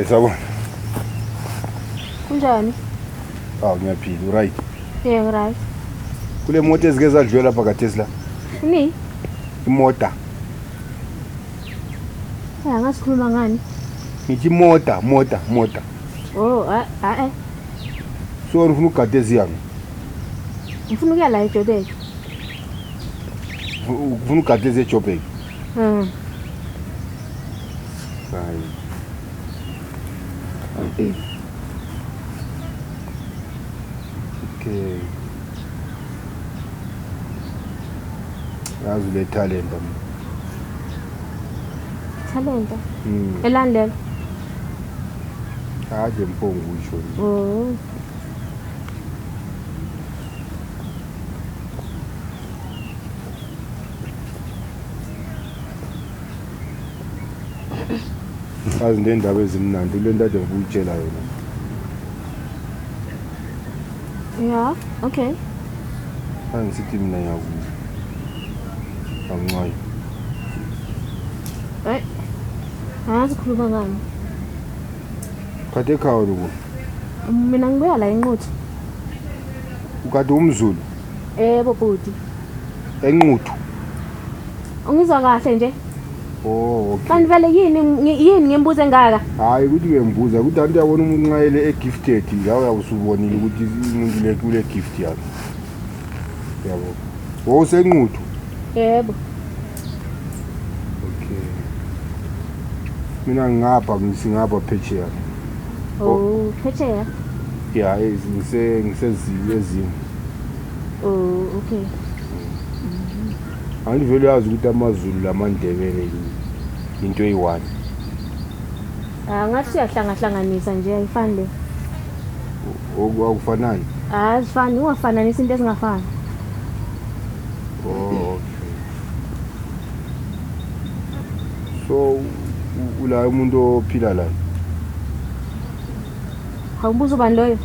Sawubona. Kunjani? Awu ngiyaphila, uright. Yebo, right. Kule moto ezike zadlula lapha kathesi la. Ni? Imota. Eh, angasikhuluma ngani? Ngithi imota, mota, mota. Oh, a a eh. So ufuna ukugada eziyami. Ngifuna ukuya la eJobek. Ufuna ukugada ezeJobek. Hayi. Okay. Yazi ule talent mina. Talenta. Elani lelo? Ade mpongo usho. Oh. Yazi nendaba ezimnandi le nto ade ngikutshela yona. Yeah, okay. Angisithi mina ngiyaku. Angincane. Hey. Angazi khuluma ngani. Kade ekhaya lokhu. Mina ngibuya la eNquthu. Ukade umZulu Yebo bhuti. eNquthu. Ungizwa kahle nje? Oh, okay. Kanti vele yini ngimbuze engaka? Hayi ukuthi uyembuza ukuthi anti uyabona umuntu nxa ele e-gifted njalo uyabe usubonile ukuthi umuntu le kule gift yakhe. Yabo. Wawusenquthu. Yebo. Okay. Mina ngapha ngisingapha phesheya. Oh, phesheya. Ya, ngiseziwe ezimo. Oh, okay. Angivele uyazi ukuthi amaZulu lamaNdebele into eyi-one. Ah, ngathi uyahlangahlanganisa nje ayifani le. Akufanani. Ah, azifani, ungafananisi into ezingafani. Oh, okay. So ula umuntu ophila la. Awumbuzo ubani loyo?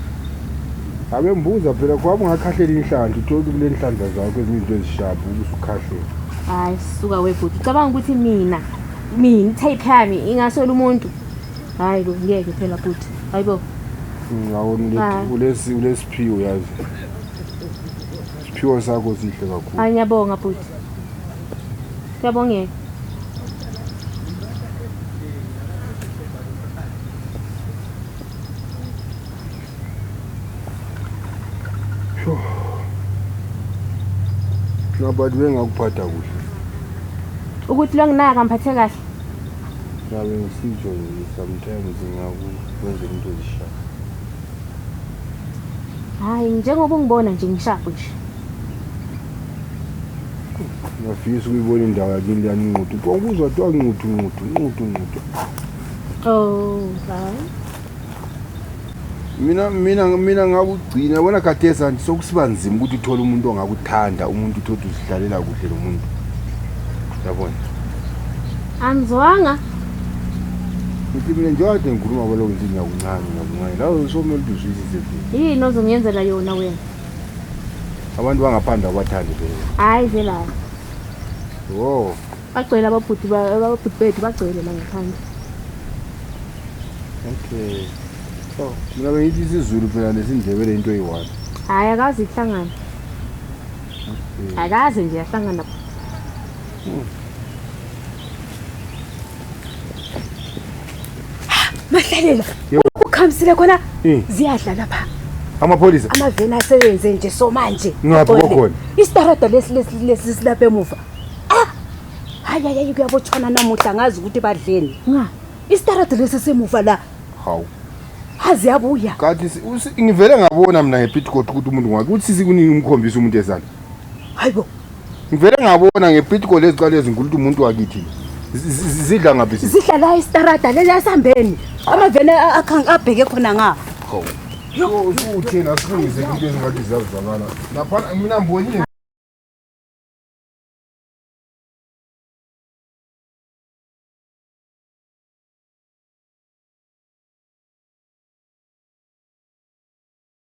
Ake ngibuza phela kwami ungakhahlela inhlanhla uthole ukuthi kule nhlanhla zakho ezinye izinto ezishapu usukhahlela. Hayi, suka webhuti. Ucabanga ukuthi mina type yami ingasola umuntu? Hayi bo, ngeke phela bhuti. Hayibo. Ngawona Hayi. ulesiphiwo yazi. Isiphiwo sakho sihle kakhulu. Hayi ngiyabonga bhuti. Kuyabongeka. Ngabathi bengakuphatha kuhle. Ukuthi lo nginaka ngiphathe kahle. Ngabe ngisitsho nje sometimes ngakwenza into ezishapu. Hayi, njengoba ungibona nje ngishapu nje. Ngiyafisa ukuyibona indawo yakini leyani Nquthu. Kuzwa kuthiwa Nquthu Nquthu Nquthu Nquthu. Oh, hayi. Mina ngakugcina yabona khathesi anti sokusiba nzima ukuthi uthole umuntu ongakuthanda, umuntu uthole ukuthi uzihlalela kuhle lo muntu. Yabona? Angizwanga. Ngithi mina njengoba kade ngikhuluma kwaloko ngithi ngiyakuncane ngiyakuncane. La somele ukuthi uzwisise vele. Yini ozongiyenzela yona wena? Abantu bangaphandle abathandi vele. Hayi vele hayi. Oh. Bagcwele ababhuti ababhuti bethu bagcwele la ngaphandle. Okay. So, mina bengithi isiZulu phela nesiNdebele into eyi-one. Hayi akaze ihlangane. Okay. Akaze nje yahlangana. Mahlalela. Yebo. Ukhamisile khona Eh. ziyadla lapha. Amapholisa Amaveni asebenze nje so manje. Ngaphi Ole. kwakhona? Isitarada lesi lesi lesi silapha emuva. Ah! Hayi hayi hayi kuyabotshwana namuhla ngazi ukuthi badleni. Nga. Isitarada lesi semuva la. Hawu. Haziyabuya. Kathi ngivele ngabona mina ngepitcoat ukuthi umuntu ngwakhe uthi sisi kunini umkhombisa umuntu ezana. Hayibo. Ngivele ngabona ngepitcoat leziqalo ezinkulu ukuthi umuntu wakithi. Zidla ngaphi sisi? Zidla la isitarada leli asambeni. Amaveni abheke khona nga. Hawu. Uthena silungise into ezingathi ziyazwakala. Lapha mina ngibonile.